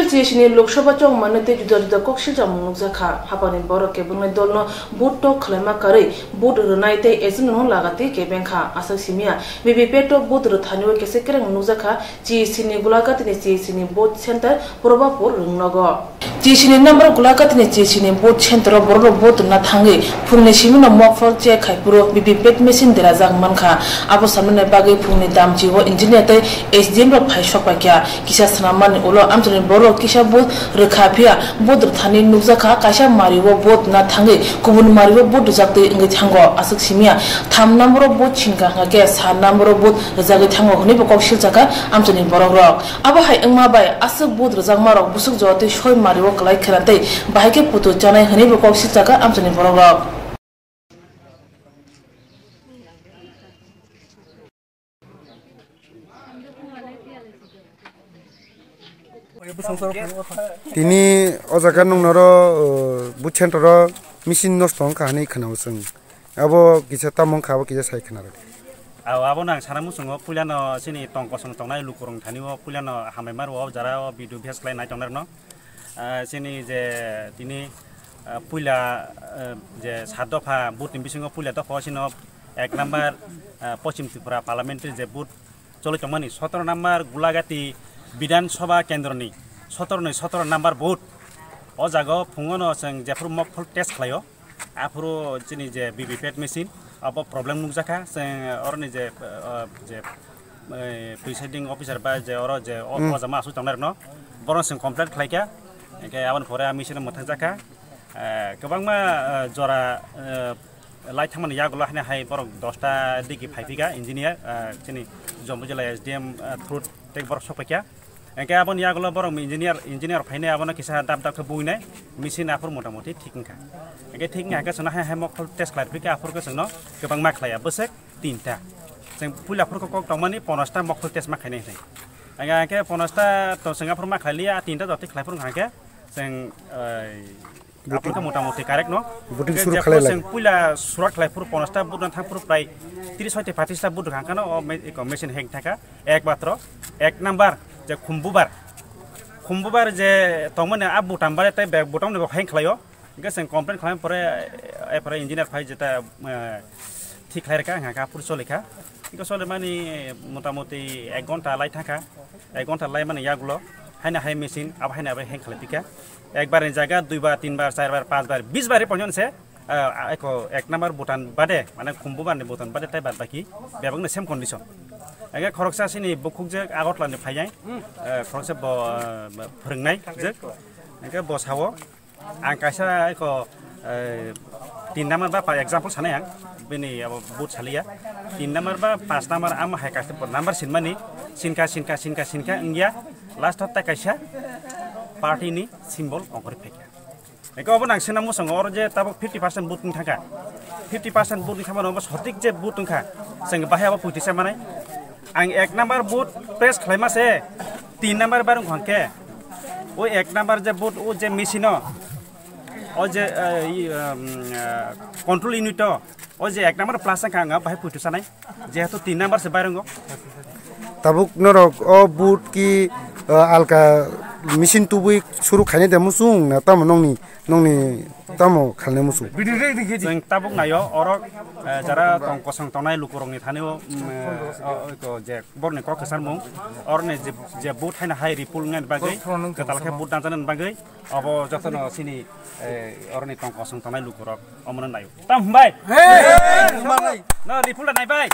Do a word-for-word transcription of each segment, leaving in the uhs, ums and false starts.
C H ni Lok Sabha chongmani tei juda juda kok silchakmung nukjakha. Hapangni borok kebengni dolno vote tok khwlaima karwi vote rwnai tei agent no laga twi kebengkha. Aswk simiya V V P A T o vote rwthani o kisa kereng nukjakha C H ni Gulagati ni C H ni vote center Probapur Rungnogo. C H ni number Gulagati ni C H ni vote center o borok rok vote rwna thangwi phungni simi no mokphal check khai phuru V V P A T machine derajak mankha. Abo samnani bagwi phungni damchi o engineer tei S D M rok phai sok paikha. Kisa swnam mani ulo amchaini borok kisa vote rwkha, phiya vote rwthani nukjakha kaisa mari o vote na thangwi kubun mari o vote rwjak twi wngwi thango. Aswk simiya tham number o vote sinka hwnkhe sa number o vote rwjagwi thango hwnwi bo kok silchakha amchaini borok rok. Abo hai wngma bai aswk vote rwjakma rok bwswk jora twi soi mari o kwlai khwna tei bahai khe putu chanai hwnwi bo kok silchakha amchaini borok rok. Tini o jaga nung noro, uh, vote center o machine nosto wngkha hinwi khwnao chwng. Abo kisa tamo wngkha, abo kisa sai khwnarw. Aw, abo nang sana muchungo puilano chini tong kosong tongnai lukurok thani o puilano hambai maro o jara o video bes khlai nai tongnai rwno. Ah, chini je tini, ah, puila, ah, je sat dopha booth ni bisingo puila dopha o chino ek number, ah, Poschim Tripura parliamentary je booth choli tongmani, sotoro number Gulagati Bidhan Sabha kendroni sotoro ni sotoro number booth. O jaga o phungo no chwng jephuru mokphol test khlaio, aphuru chini je V V P A T machine abo problem nukjakha, chwng oroni je, ah, je eh, presiding officer ba je oro je o, hmm, o jama aswk tongnai rokno borok chwng complain khlaikha, hwnkhe aboni pore a machine mwthangjakha. Eh, kwbangma, eh, jora, eh, light thangmani yagulo haino hai borok dosta digi phaiphikha engineer, eh, chini Jampuijala S D M, eh, through tei borok sokphaikha. Hwnkhe aboni yagulo borok engineer, engineer phainai abono kisa dap dap khe buinai machine aphuru motamoti thik wngkha. Hwnkhe thik wngkha khe chwngno hai hai mokol test khlaiphikha aphuru khe chwngno kwbangma khlaiya bwswk tinta. Chwng puila phuru kok tongmani ponosta mokol test ma khainai hinwi. Ang khe ponosta to chwng aphuru ma khailiya, tinta jotoi khlai phuru hwnkha khe chwng, eh, aphuru khe motamoti correct no. Booting hwnkhe suru jepho khlai lai. Chwng puila surat khlai phuru ponosta booth no thang phuru prai tris hoite patis ta booth hwnkha no o me-, eko machine hang thangkha. Ek matro, ek number je Khumbubar. Khumbubar je tongmani a button bare tei bag button ni bo hang khlaio. Hingke chwng complain khlaimani pore, eh, pore engineer phai jeta, eh, thik khlai rwkha, hingke aphuru choli kha. Hingke choli mani motamoti ek ghonta lai thangkha, ek ghonta lai mani yagulo, haino hai machine, abo haino abo hang khlai phikha. Ekbar ni jaga duibar, tinbar, charbar, panchbar, bisbar ri ponjon se, eh, eko ek number button bade, mane Khumbubar ni button bade tai bad baki bebak ni same condition. Hingke khoroksa sini bukhuk je Agartala ni phainai, eh, khoroksa bo, eh, phwrwngnai je, hingke bo sao, Ang kaisa eko, eh, tin number ba pa example sanai ang, bini abo booth saliya. Tin number ba pas number amo hai kaisa number sinmani, sinka, sinka, sinka, sinka wngya, last o tai kaisa party ni symbol ongkhorwi phaikha. Eko obo nang sina muchungo oro je tabuk fifty percent booth wng thangkha. Fifty percent booth wng thangmani obo sotik je booth wngkha, chwng bahai abo puitisa manai. Ang ek number booth press khlaima se, tin number bar wngkha hwnkhe, o ek number je booth, o je machine o, o je, eh, i, um, eh, control unit o, o je ek number plus wngkha, ang bahai puitu sanai, jehetu tin number se bar wngo. Tabuk norok o booth ki, eh, alka machine tubui suru khainai de muchung na tamo nongni Nongni tamo khalnai muchung? Chwng tabuk naio, oro, eh, jara tong kosong tongnai lukurokni thani-o, mm, eh, o, o, je borokni kok kwcharmung, oroni je, je booth haino hai ripul wngnani bagwi, kwtal khe booth danjaknani bagwi, obo jotono chini, eh, oroni tong kosong tongnai lukurok omono naio. Tam hwnbai? No ripul da naibai?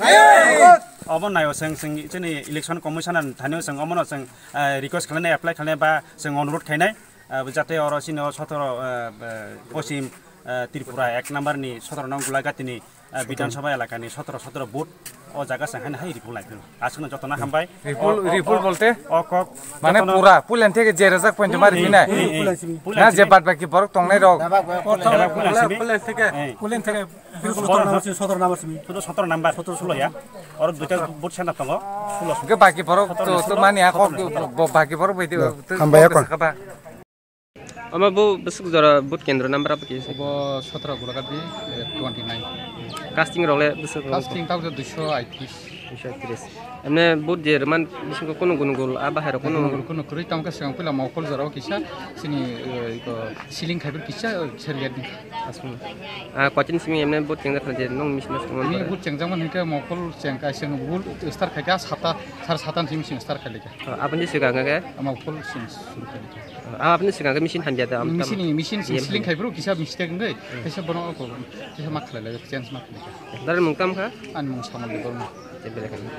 Obo naio chwng, chwng chini election commissioner thani-o chwng omono chwng, eh, request khlainai, apply khlainai ba chwng onurodh khainai. Ah, jate oro chini o sotoro, ah, ah, Poschim, ah, Tripura ek number ni sotoro nong Gulagati ni, ah, Bidhan Sabha elaka ni sotoro sotoro booth o jaga se haino hai ripul lai phano. Aswkno jotono hambai. Ripul, o, o, ripul o, bolte? O kok mane jotono pura pulen theke je rajak point mari pinai. Hmm, hmm, hmm. Na je bad baki borok tongnai rok. Pulen theke. Eh. Pulen theke. Sotoro number simi, sotoro number simi. Sotoro, sotoro number, sotoro sulo ya. Oro duita booth center tongo, sulo. Hwnkhe baki borok to, to mani ha kok, bo baki borok bai de, to hambai kok kon. Omo bo bwswk jora booth kendro number apa kisa? Bo sotoro Gulagati, eh, twenty nine. Casting rok le bwswk rok? Casting tawk duiso aitris. Duiso aitris. Emne vote je rwman bisingo kunu gunu gul a bahai rok kunu. Gunu gul kunu kwrwi, tamo khe swkang puila Mokol jorao kisa chini, eh, iko ceiling khaibrwi kisa, eh, sergedi. Aswk. Ah, kochini simi emne vote chengjak khana je nwng machine o simi. Ini vote chengjak man hinkhe Mokol cheng kaisa vote start khaikha sata, sar sata ni simi start khaikha. Ah, aboni swkang khe? Mokol simi suru khaikha. Ah, aboni swkang khe machine hamya da, am tam. Machine, machine sing ceiling khaibrwi kisa mistake wngwi, kaisa bono ko, kaisa ma khlai lai, change ma khlai lai. Dara mung tam kha? Ani mung Samol Debbarma. Tei belai khani.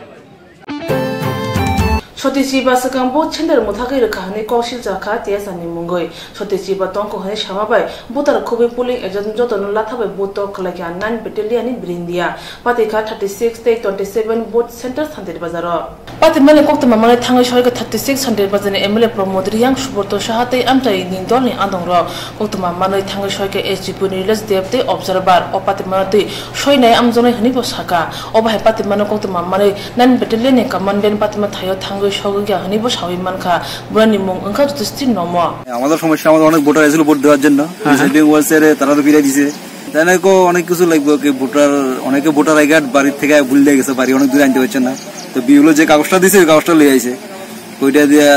Sotichi ba swkang vote center mwthagwi rwkha hwnwi kok siljakha T S R ni mungwi. Sotichi ba tongkho hwnwi sama bai voter khubui polling agent jotono latha bai vote tok khlaikha nine battalion ni Birindia. Patikha thirty six tei twenty seven vote center Santir Bazaro. Patimani koktwma manwi thangwi soikha thirty six Santir Bazarni M L A Pramod Riyang, Subrata Saha tei amchaini dolni adongrok. Koktwma manwi thangwi soikha S D P ni Nilesh Deb tei observer. O patimano twi soinai amjaknai hwnwi bo sakha. Obo hai patimano koktwma manwi nine battalion ni commandant patima thaio thangwi sogwikha hwnwi bo sawi mankha. Bwrani mung wngkha Judisthir Nomo. আমাদের সমস্যা, আমাদের অনেক ভোটার এসেছিল ভোট দেওয়ার জন্য। হ্যাঁ, হ্যাঁ। সেটিং ওয়েলসেয়ারে তারা তো ফিরে দিছে। তাই না, কো অনেক কিছু লাগবে, কি ভোটার, অনেকে ভোটার আই কার্ড বাড়ির থেকে ভুল দিয়ে গেছে, বাড়ি অনেক দূরে আনতে পারছে না। তো বিএলও যে কাগজটা দিছে, ওই কাগজটা লই আইছে, ওইটা দিয়ে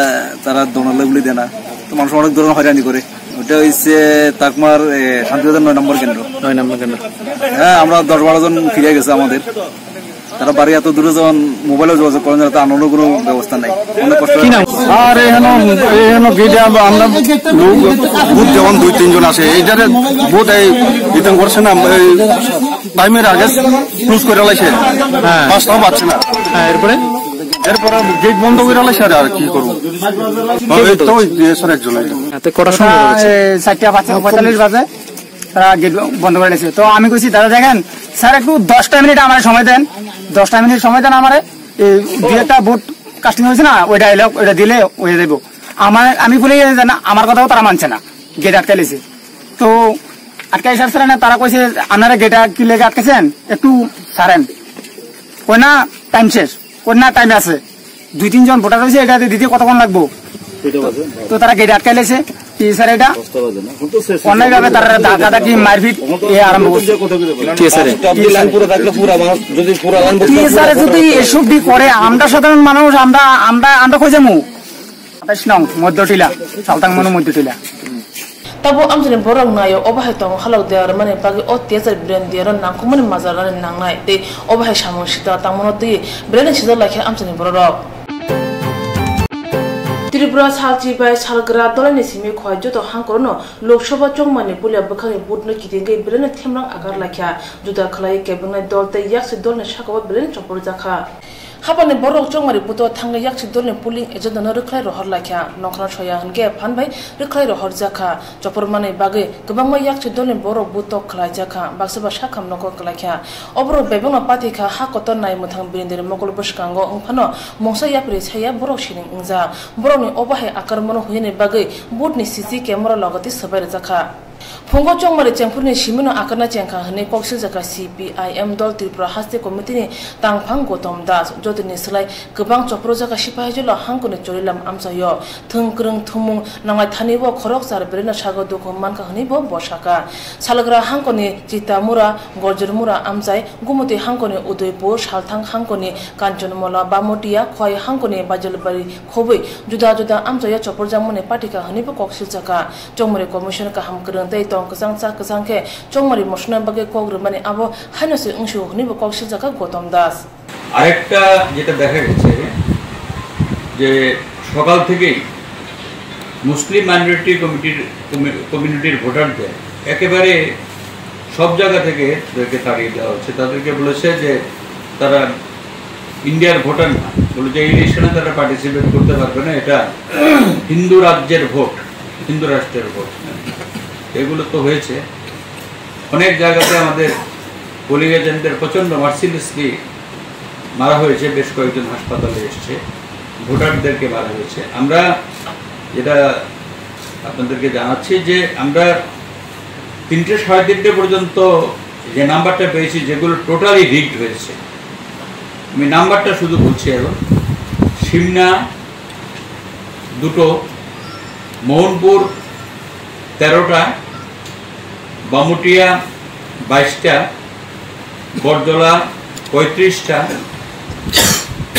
তারা দোনালে বুলি দেনা। তো মানুষ অনেক ধরনের হয়রানি করে। ওটা হইছে তাকমার, এ, শান্তিবাজার নয় নম্বর কেন্দ্র। নয় নম্বর কেন্দ্র। হ্যাঁ, আমরা দশ বারো জন ফিরে গেছে আমাদের। তারা বাড়ি এত দূরে যখন মোবাইলে যোগাযোগ করেন, তারা তো আনারও কোনো ব্যবস্থা নেই। অনেক কষ্ট হয়। কি নাম? আর এখানে, এখানে গেটে আমরা, আমরা লোক, ভোট যেমন দুই তিনজন আছে, এইটারে ভোট এই রিটার্ন করছে না, এই টাইমের আগে ক্লোজ করে লাইছে। হ্যাঁ। বাসটাও পাচ্ছে না। হ্যাঁ, এরপরে? এরপরে গেট বন্ধ করে লাইছে, আর, আর কি করবো? এই তো ওই দেশের একজন। হ্যাঁ, তো কটার সময় হয়েছে? এই চারটা পাঁচ-, পঁয়তাল্লিশ বাজে। তারা গেট বন্ধ করে নিয়েছে। তো আমি কইছি, "দাদা দেখেন, স্যার একটু দশটা মিনিট আমার সময় দেন, দশটা মিনিট সময় দেন আমারে, এই দুই একটা ভোট কাস্টিং হয়েছে না, ওইটা এলো, ওইটা দিলে হয়ে যাবো।" আমার, আমি বলে, "না, আমার কথাও তারা মানছে না, গেট আটকে নিয়েছে।" তো আটকে আসার স্যার না, তারা কইছে, "আপনারা গেট কি লেগে আটকেছেন? একটু ছাড়েন।" কই, "না, টাইম শেষ।" কই, "না, টাইম আছে।" দুই তিনজন ভোটার রয়েছে, এটা দিতে কতক্ষণ লাগবো? তো তারা গেটে আটকাই লেছে। টিএসআর এটা অন্যায়ভাবে তারা ধাক্কাধাক্কি, মারপিট এ আরম্ভ করছে। টিএসআর এ? টিএসআর এ যদি এসব ডি করে, আমরা সাধারণ মানুষ, আমরা, আমরা, আমরা কই যাবো? আঠাশ নং মধ্যটিলা, সালতাং মনো মধ্যটিলা। Tabuk amchaini borok naio, obo hai tongo halok de rwmani bagwi o tiyachar Biren Diyaro nangkukmani majra rani nangnai tei obo hai samung sita tangmano twiwi belai sijak laikha amchaini bororok. Tripura salchi bai salgra dolaini simi khwlai joto hangkorono Lok Sabha chongmani puila bwkhakni vote no kitingwi belai themrang agar laikha. Juda khlai kebengnairok tei yaksi dolni sakao belai chopor jakha. Hapani borok chongmari buto thangwi yaksi dolni polling agent no rwkhlai rohor laikha. Nongkhorno soya hwnkhe phan bai rwkhlai rohor jakha. Chopor manwi bagwi kwbangma yaksi dolni borok butok khlai jakha. Baksa ba sakham nogo kwlaikha. Oborok bebakno patikha ha kotor nai mwthang birindiri mokol bwskango wngphano mungsa yapri saya borok siring wngjak. Borokni obo hai akarmano huyani bagwi butni C C camera logo tei swbai rwjakha. Phungo chongmari chengphuruni simino akarna chengkha hwnwi kok siljakha C P I M dol Tripura Haste Committee ni tangphang Gautam Das. Jotoni slai kwbang chopro jaka sipaijolo hangkoni chorilam amchaio. Thwng kwrwng thumung nanglai thani bo khoroksa bereno sago dukhu mankha hwnwi bo bosaka. Salgra hangkoni Chitamura, Gorjormura amchai, Gumoti hangkoni Udaipur, Salthang hangkoni Kanchanmola, Bamotia, Khwai hangkoni Bajalbari khobwi juda juda amchaio chopor jakmani patikha hwnwi bo kok siljakha. Chongmari Commission kaham kwrwng tei tong kwchang cha kwchang khe chongmari mosna bagwi kok rwmani abo haino se wngsu hwnwi bo kok siljakha Gautam Das. আরেকটা যেটা দেখা গেছে যে সকাল থেকেই মুসলিম মাইনরিটি কমিটির কমি-, কমিউনিটির ভোটারদের একেবারে সব জায়গা থেকে তাদেরকে তাড়িয়ে দেওয়া হচ্ছে। তাদেরকে বলেছে যে তারা ইন্ডিয়ার ভোটার না, বলে যে ইলেকশনে তারা পার্টিসিপেট করতে পারবে না, এটা হিন্দু রাজ্যের ভোট, হিন্দু রাষ্ট্রের ভোট। এগুলো তো হয়েছে। অনেক জায়গাতে আমাদের পোলিং এজেন্টদের প্রচণ্ড মার্সিলেসলি মারা হয়েছে, বেশ কয়েকজন হাসপাতালে এসছে, ভোটারদেরকে মারা হয়েছে। আমরা যেটা আপনাদেরকে জানাচ্ছি যে আমরা তিনটে সাড়ে তিনটে পর্যন্ত যে নাম্বারটা পেয়েছি, যেগুলো টোটালি রিগড হয়েছে, আমি নাম্বারটা শুধু বলছি এখন, সিমনা দুটো, মোহনপুর তেরোটা, বামুটিয়া বাইশটা, বরজলা পঁয়ত্রিশটা,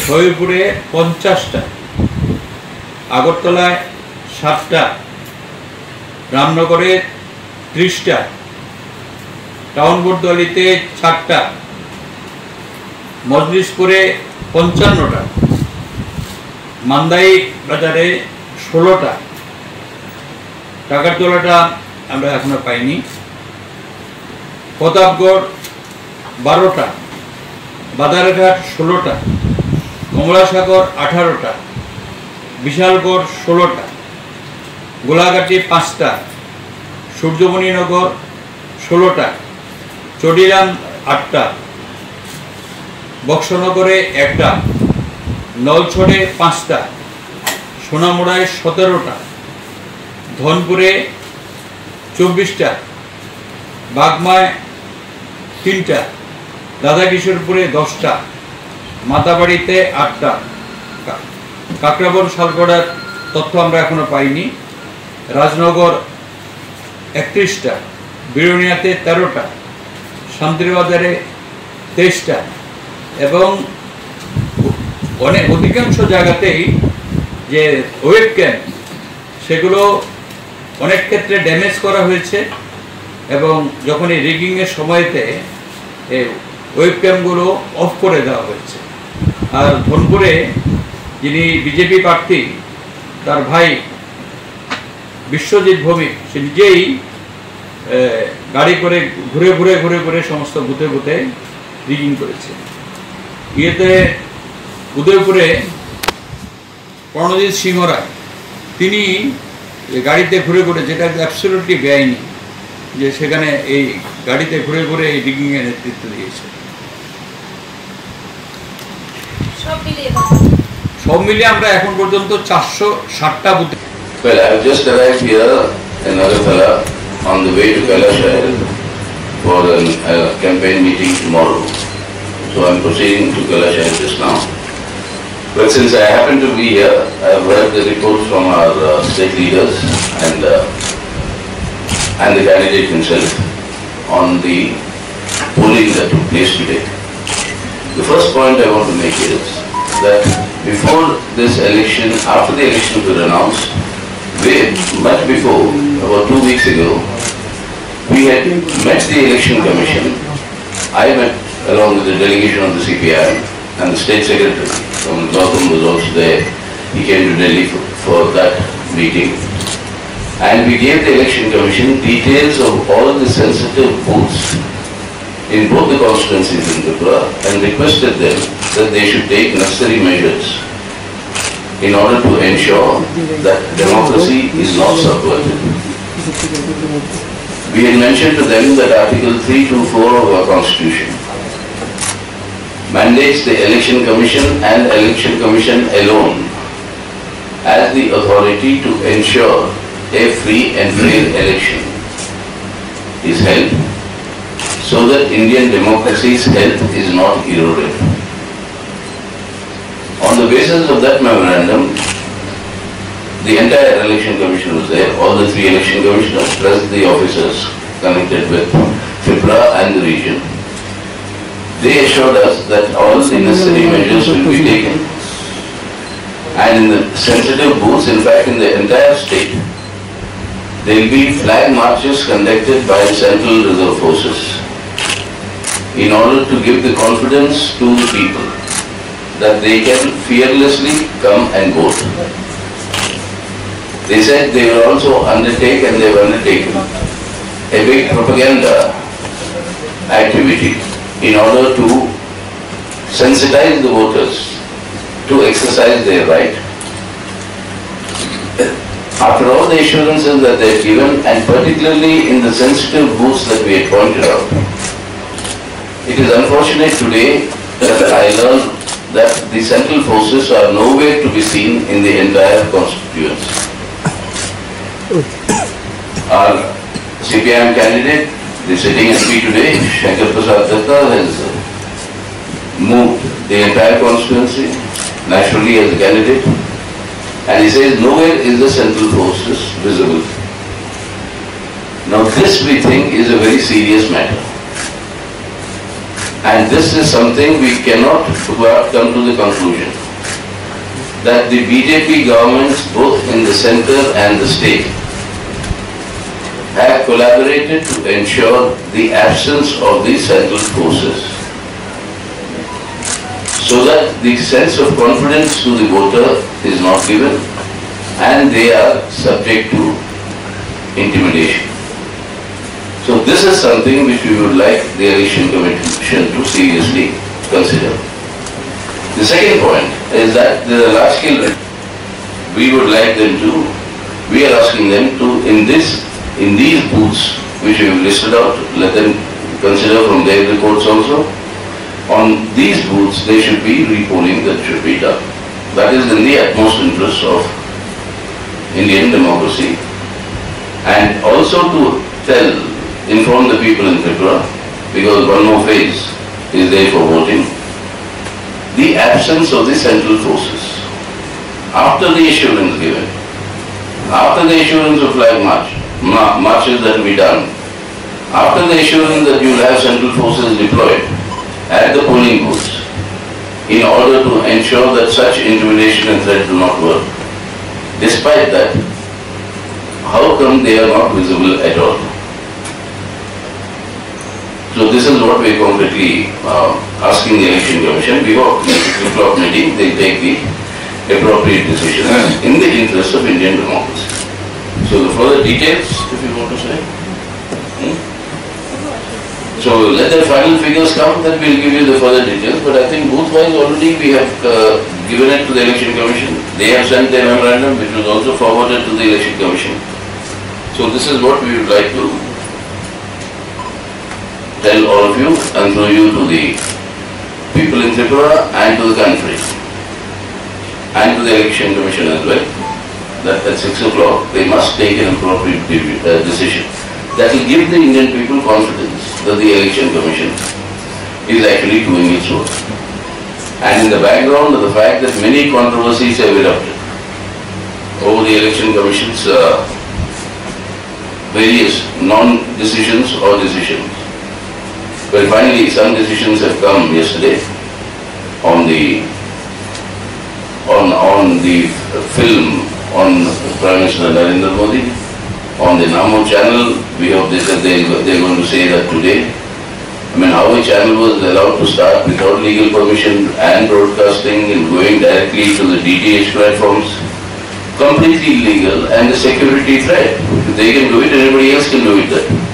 খয়রপুরে পঞ্চাশটা, আগরতলায় সাতটা, রামনগরে ত্রিশটা, টাউন কোতোয়ালিতে চারটা, মজলিশপুরে পঞ্চান্নটা, মান্দাই বাজারে ষোলোটা, টাকারতলাটা আমরা এখনো পাইনি, প্রতাপগড় বারোটা, বাদারঘাট ষোলোটা, কমলাসাগর আঠারোটা, বিশালগড় ষোলোটা, গোলাঘাটে পাঁচটা, সূর্যমণিনগর ষোলোটা, চটিলাম আটটা, বক্সনগরে একটা, নলছড়ে পাঁচটা, সোনামুড়ায় সতেরোটা, ধনপুরে চব্বিশটা, বাগমায় তিনটা, রাধাকিশোরপুরে দশটা, মাতাবাড়িতে আটটা, কা-, কাকরাবন শালগড়ার তথ্য আমরা এখনো পাইনি, রাজনগর একত্রিশটা, বিলোনিয়াতে তেরোটা, শান্তিরবাজারে তেইশটা এবং অনেক অধিকাংশ জায়গাতেই যে ওয়েব ক্যাম্প সেগুলো অনেক ক্ষেত্রে ড্যামেজ করা হয়েছে এবং যখন এই রিগিংয়ের সময়তে এই ওয়েব ক্যামগুলো অফ করে দেওয়া হয়েছে। আর ধনপুরে যিনি বিজেপি প্রার্থী, তার ভাই বিশ্বজিৎ ভৌমিক, সে নিজেই এ, গাড়ি করে ঘুরে ঘুরে ঘুরে ঘুরে সমস্ত বুথে বুথে রিগিং করেছে। ইয়েতে উদয়পুরে প্রণজিৎ সিংহ রায়, তিনি গাড়িতে ঘুরে ঘুরে, যেটা অ্যাবসলিউটলি বেআইনি, যে সেখানে এই গাড়িতে ঘুরে ঘুরে এই রিগিংয়ে নেতৃত্ব দিয়েছে। সব মিলিয়ে কত? সব মিলিয়ে আমরা এখন পর্যন্ত চারশো ষাটটা বুথে। Well, I have just arrived here in Agartala on the way to Kailasahar for a uh, campaign meeting tomorrow. So I'm proceeding to Kailasahar just now. But since I happen to be here, I have heard the reports from our uh, state leaders and uh, and the candidate himself on the polling that took place today. The first point I want to make is that before this election, after the elections were announced, way much before, about two weeks ago, we had met the Election Commission. I met along with the delegation of the C P I M and the State Secretary, Comrade Gautam was also there. He came to Delhi for, for that meeting. And we gave the Election Commission details of all the sensitive booths in both the constituencies in Tripura and requested them that they should take necessary measures in order to ensure that democracy is not subverted. We had mentioned to them that Article three two four of our Constitution mandates the Election Commission and Election Commission alone as the authority to ensure a free and fair election is held so that Indian democracy's health is not eroded. On the basis of that memorandum, the entire Election Commission was there, all the three Election Commissioners, plus the officers connected with FIPRA and the region. They assured us that all the necessary measures will be taken. And in the sensitive booths, in fact, in the entire state, there will be flag marches conducted by the Central Reserve Forces in order to give the confidence to the people that they can fearlessly come and vote. They said they will also undertake, and they have undertaken, a big propaganda activity in order to sensitize the voters to exercise their right. After all the assurances that they had given, and particularly in the sensitive booths that we had pointed out, it is unfortunate today that I learn that the central forces are nowhere to be seen in the entire constituency. Our C P I M candidate, the sitting M P today, Shankar Prasad Datta, has moved the entire constituency naturally as a candidate, and he says nowhere is the central forces visible. Now this, we think, is a very serious matter. And this is something we cannot but come to the conclusion that the B J P governments, both in the center and the state, have collaborated to ensure the absence of the central forces, so that the sense of confidence to the voter is not given and they are subject to intimidation. So this is something which we would like the Election Commission to seriously consider. The second point is that the large scale, we would like them to, we are asking them to, in this, in these booths which we have listed out, let them consider from their reports also. On these booths, there should be repolling that should be done. That is in the utmost interest of Indian democracy. And also to tell, inform the people in Tripura, because one more phase is there for voting, the absence of the central forces. After the assurance given, after the assurance of flag march, ma-, marches that will be done, after the assurance that you will have central forces deployed at the polling booths in order to ensure that such intimidation and threat do not work, despite that, how come they are not visible at all? So this is what we are concretely, uh, asking the Election Commission. We hope in the six o'clock meeting they take the appropriate decision in the interest of Indian democracy. So the further details, if you want to say. Hmm? So let the final figures come, then we'll give you the further details. But I think booth-wise already we have, uh, given it to the Election Commission. They have sent their memorandum, which was also forwarded to the Election Commission. So this is what we would like to tell all of you and through you to the people in Tripura and to the country and to the Election Commission as well, that at six o'clock they must take an appropriate de-, uh, decision that will give the Indian people confidence that the Election Commission is actually doing its work. And in the background of the fact that many controversies have erupted over the Election Commission's, uh, various non-decisions or decisions. Well, finally, some decisions have come yesterday on the, on, on the film on Prime Minister Narendra Modi, on the Namo channel. We hope they said they, they're going to say that today. I mean, how a channel was allowed to start without legal permission and broadcasting and going directly to the D T H platforms, completely illegal and a security threat. If they can do it, anybody else can do it then.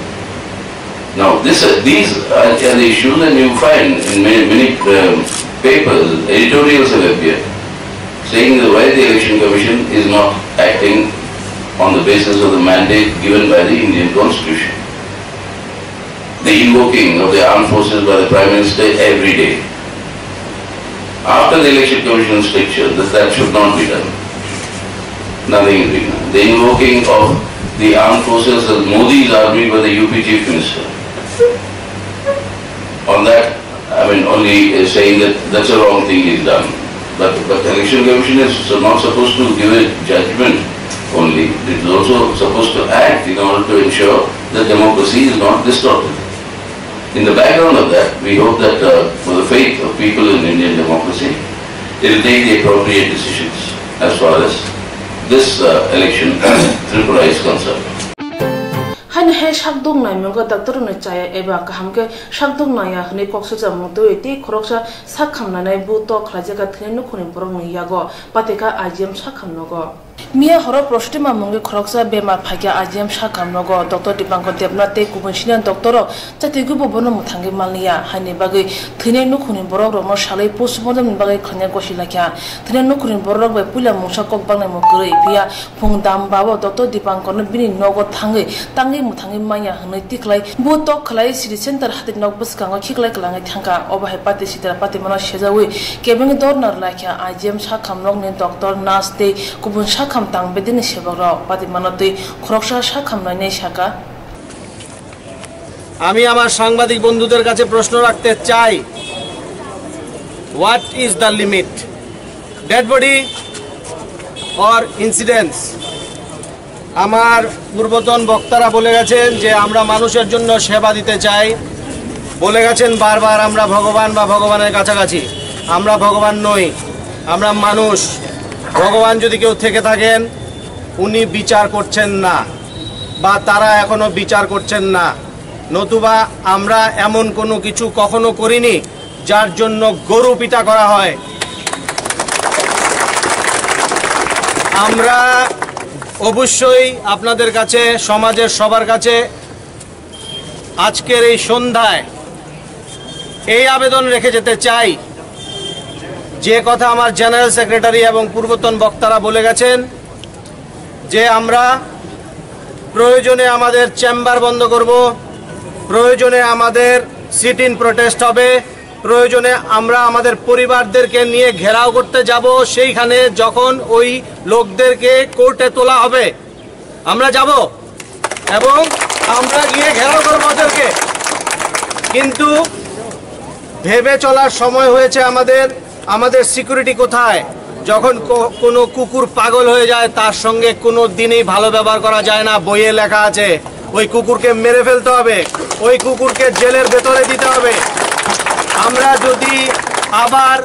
Now, this, uh, these are, are the issues, and you find in many, many, um, papers, editorials have appeared saying that why the Election Commission is not acting on the basis of the mandate given by the Indian Constitution. The invoking of the armed forces by the Prime Minister every day. After the Election Commission stricture, that, that should not be done. Nothing is being done. The invoking of the armed forces of Modi's army by the U P Chief Minister. On that, I mean, only, uh, saying that that's a wrong thing is done. But, but the Election Commission is so-, not supposed to give a judgment only. It is also supposed to act in order to ensure that democracy is not distorted. In the background of that, we hope that, uh, for the faith of people in Indian democracy, they will take the appropriate decisions as far as this, uh, election in Tripura is concerned. Haino hai sakduk naimungo doctor rokni chaya eba kaham khe sakduk naiya hwnwi kok sujamung twiwi tei khoroksa sak khamnanai bu tok khlaijak kha thwinai nukhungni borokni yago, patikha I G M sak khamnogo. Miya horo prostima mungwi khoroksa bemar phaikha I G M sak khamnogo. Doctor Dipankar Debnath tei kubun senior doctor rok chatwi gubo bono mwthangwi manliya, haini bagwi thwinai nukhungni borok rokno salwi postmortem ni bagwi khlaina gosi laikha. Thwinai nukhungni borok rok bai puila mungsa kok bangnaimung kwrwi, phiya phung dam ba o Doctor Dipankarno bini nogo thangwi tangwi mwthangwi manya hwnwi tikhlai bu tok khlai City Center hatai nok bwskango khiklai kwlangwi thangkha. Obo hai pati sitra patimano sejawi kebengwi dorna rwlaikha. I G M sak khamnokni doctor, nurse tei kubun sak khamtang bedini sebakrok patimano twi khoroksa sak khamnainai sakha. আমি আমার সাংবাদিক বন্ধুদের কাছে প্রশ্ন রাখতে চাই, what is the limit? Dead body or incidents? আমার পূর্বতন বক্তারা বলে গেছেন যে আমরা মানুষের জন্য সেবা দিতে চাই, বলে গেছেন বারবার, "আমরা ভগবান বা ভগবানের কাছাকাছি।" আমরা ভগবান নই, আমরা মানুষ। ভগবান যদি কেউ থেকে থাকেন, উনি বিচার করছেন না বা তারা এখনো বিচার করছেন না, নতুবা আমরা এমন কোনো কিছু কখনো করিনি যার জন্য গরু পিটা করা হয়। আমরা অবশ্যই আপনাদের কাছে, সমাজের সবার কাছে আজকের এই সন্ধ্যায় এই আবেদন রেখে যেতে চাই, যে কথা আমার জেনারেল সেক্রেটারি এবং পূর্বতন বক্তারা বলে গেছেন, যে আমরা প্রয়োজনে আমাদের চেম্বার বন্ধ করব, প্রয়োজনে আমাদের সিট ইন প্রোটেস্ট হবে, প্রয়োজনে আমরা আমাদের পরিবারদেরকে নিয়ে ঘেরাও করতে যাব। সেইখানে যখন ওই লোকদেরকে কোর্টে তোলা হবে, আমরা যাব এবং আমরা গিয়ে ঘেরাও করবো ওদেরকে। কিন্তু ভেবে চলার সময় হয়েছে আমাদের। আমাদের সিকিউরিটি কোথায়? যখন কো-, কোনো কুকুর পাগল হয়ে যায়, তার সঙ্গে কোনো দিনই ভালো ব্যবহার করা যায় না, বইয়ে লেখা আছে। ওই কুকুরকে মেরে ফেলতে হবে, ওই কুকুরকে জেলের ভেতরে দিতে হবে। আমরা যদি আবার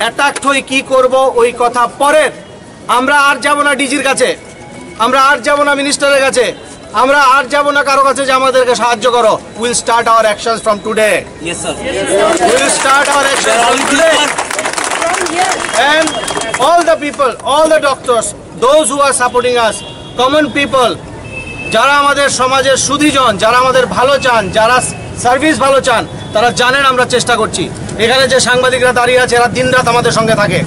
অ্যাটাক হই, কি করব, ওই কথা পরের। আমরা আর যাব না ডিজির কাছে, আমরা আর যাব না মিনিস্টারের কাছে, আমরা আর যাব না কারো কাছে যে আমাদেরকে সাহায্য করো। We'll start our actions from today. Yes, sir. We'll start our actions from today. And all the people, all the doctors, those who are supporting us, common people, যারা আমাদের সমাজের সুধীজন, যারা আমাদের ভালো চান, যারা সার্ভিস ভালো চান, তারা জানেন আমরা চেষ্টা করছি। এখানে যে সাংবাদিকরা দাঁড়িয়ে আছে, এরা দিনরাত আমাদের সঙ্গে থাকে।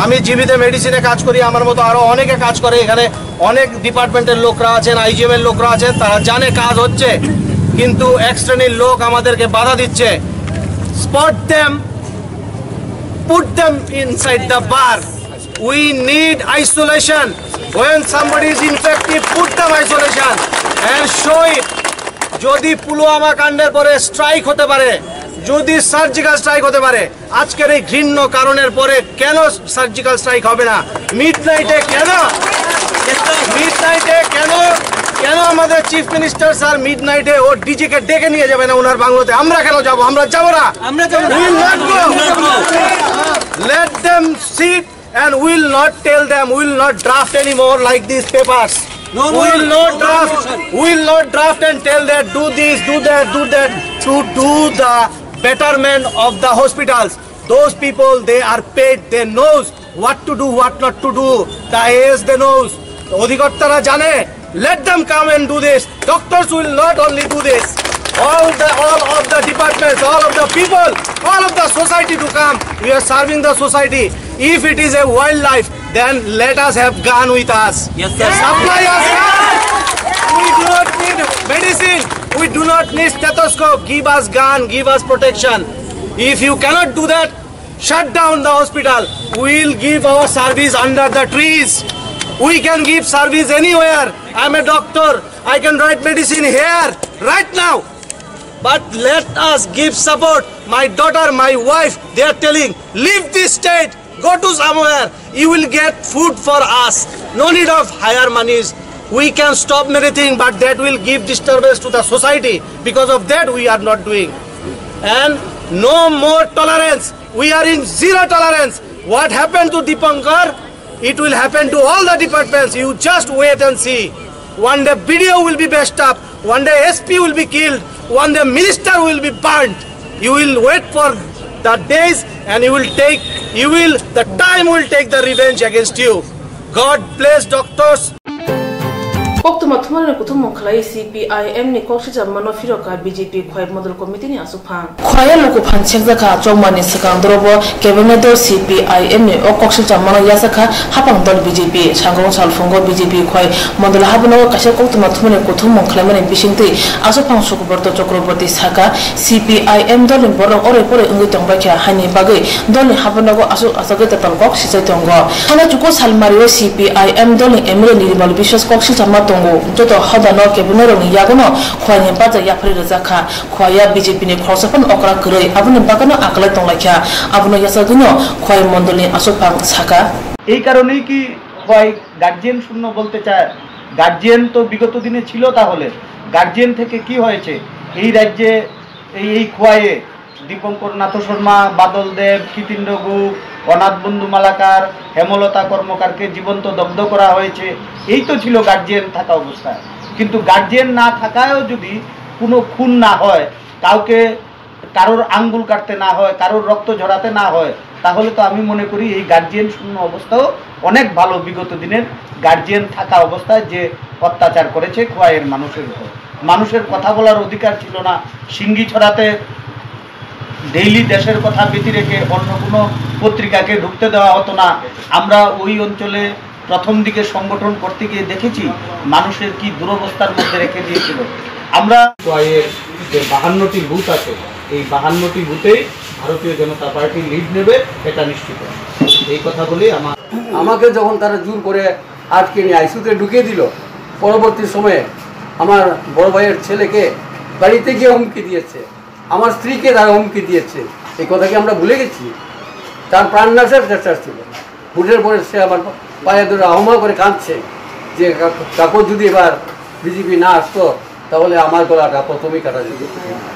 আমি জিবিতে মেডিসিনে কাজ করি, আমার মতো আরো অনেকে কাজ করে। এখানে অনেক ডিপার্টমেন্টের লোকরা আছেন, আইজিএম এর লোকরা আছেন, তারা জানে কাজ হচ্ছে, কিন্তু এক শ্রেণীর লোক আমাদেরকে বাধা দিচ্ছে। Spot them, put them inside the bar. We need isolation. When somebody is infected, put them isolation and show it. যদি পুলওয়ামা কাণ্ডের পরে স্ট্রাইক হতে পারে, যদি সার্জিক্যাল স্ট্রাইক হতে পারে, আজকের এই ঘৃণ্য কারণের পরে কেন সার্জিক্যাল স্ট্রাইক হবে না? মিড নাইটে কেন, মিড নাইটে কেন, কেন আমাদের চিফ মিনিস্টার স্যার মিড নাইটে ও ডিজিকে ডেকে নিয়ে যাবে না ওনার বাংলোতে? আমরা কেন যাব? আমরা যাব না। আমরা যাব না। We will not go. Let them sit and we will not tell them, we will not draft anymore like these papers. No, no, we will not draft, we will not draft and tell that do this, do that, do that, to do the betterment of the hospitals. Those people, they are paid, they knows what to do, what not to do. The IAS they knows. অধিকর্তারা জানে, let them come and do this. Doctors will not only do this. All the, all of the departments, all of the people, all of the society to come. We are serving the society. If it is a wildlife, then let us have gun with us. Yes, sir. Supply us gun. We do not need medicine. We do not need stethoscope. Give us gun, give us protection. If you cannot do that, shut down the hospital. We'll give our service under the trees. We can give service anywhere. I'm a doctor. I can write medicine here, right now. But let us give support. My daughter, my wife, they are telling, "Leave this state, go to somewhere. You will get food for us. No need of higher monies. We can stop many things, but that will give disturbance to the society. Because of that, we are not doing." And no more tolerance. We are in zero tolerance. What happened to Dipankar? It will happen to all the departments. You just wait and see. One day B D O will be bashed up. One day S P will be killed. One day minister will be burnt. You will wait for the days and you will take, you will, the time will take the revenge against you. God bless doctors. Koktwma thumani kuthumung khlai C P I M ni kok sijak mano phirokha B J P Khwai Mondol Committee ni aswk. Khwaya luku phan sekjakha, chongmani swkang dorobo cabinet dol C P I M ni o kok silcham mano yachakha haphang dol B J P. Sangkung salphungo B J P khwai mondol habuno kaisa koktwma thumani kuthumung khlaimani bisingtwi aswk phang Sukabrata Chakraborty saka, C P I M dolni borok orai porai wngwi tongbaikha, haini bagwi dolni habunogo aswk achagwi tatal kok sichai tongo. Thangna chuku salmario C P I M dolni M L A Nirimal Biswas kok silchama tongo, joto hodano cabinet rokni yagono khwlaini baja yapharwi rwjakha. Khwaya B J P ni khoroksa phano okra kwrwi, aboni bagwino akwlai tonglaikha. Abono yachagwino Khwai mondolni aswkphang saka. এই কারণেই কি খোয়াই গার্জিয়ান শূন্য বলতে চায়? গার্জিয়ান তো বিগত দিনে ছিল, তাহলে গার্জিয়ান থেকে কি হয়েছে? এই রাজ্যে এই এই খোয়াইয়ে দীপঙ্কর নাথ শর্মা, বাদল দেব, কৃতীন্দ্র গুপ, অনাথ বন্ধু মালাকার, হেমলতা কর্মকারকে জীবন্ত দগ্ধ করা হয়েছে। এই তো ছিল গার্জিয়ান থাকা অবস্থায়। কিন্তু গার্জিয়ান না থাকায়ও যদি কোনো খুন না হয়, কাউকে, কারোর আঙ্গুল কাটতে না হয়, কারোর রক্ত ঝরাতে না হয়, তাহলে তো আমি মনে করি এই গার্জিয়ান শূন্য অবস্থাও অনেক ভালো। বিগত দিনের গার্জিয়ান থাকা অবস্থায় যে অত্যাচার করেছে খোয়াইয়ের মানুষের উপর, মানুষের কথা বলার অধিকার ছিল না। সিঙ্গিছড়াতে ডেইলি দেশের কথা ব্যতিরেকে অন্য কোনো পত্রিকাকে ঢুকতে দেওয়া হতো না। আমরা ওই অঞ্চলে প্রথম দিকে সংগঠন করতে গিয়ে দেখেছি মানুষের কি দুরবস্থার মধ্যে রেখে দিয়েছিল। আমরা খোয়াইয়ের যে বাহান্নটি বুথ আছে, এই বাহান্নটি বুথেই ভারতীয় জনতা পার্টি লিড নেবে, এটা নিশ্চিত। এই কথা বলেই আমার আমাকে যখন তারা জোর করে আটকে নিয়ে আইসিইউতে ঢুকিয়ে দিল, পরবর্তী সময়ে আমার বড় ভাইয়ের ছেলেকে বাড়িতে গিয়ে হুমকি দিয়েছে, আমার স্ত্রীকে তারা হুমকি দিয়েছে। এই কথা কি আমরা ভুলে গেছি? তার প্রাণনাশের চেষ্টা ছিল। ভোটের পরে সে আমার পায়ে ধরে আহমা করে কাঁদছে যে, "কাকু, যদি এবার বিজেপি না আসতো, তাহলে আমার গলাটা প্রথমেই কাটা যেত।"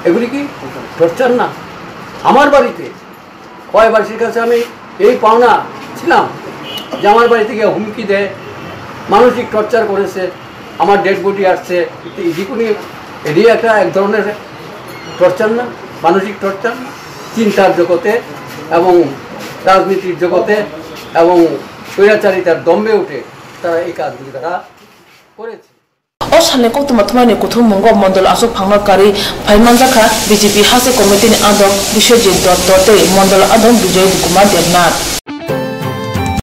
এগুলি কি টর্চার না? আমার বাড়িতে কয়েকবাসীর কাছে আমি এই পাওনা ছিলাম যে আমার বাড়ি থেকে হুমকি দেয়, মানসিক টর্চার করেছে, আমার ডেড বডি আসছে, যে কোনো এটি একটা এক ধরনের টর্চার না, মানসিক টর্চার না? চিন্তার জগতে এবং রাজনীতির জগতে এবং স্বৈরাচারিতার দম্ভে উঠে তারা এই কাজগুলি তারা করেছে। O salni koktwma thumnaini kuthummungo mondol achukphangno karwi phai manjakha B J P haste committee ni adong Biswajit Dotto tei mondol adong Bijoy Kumar Debnath.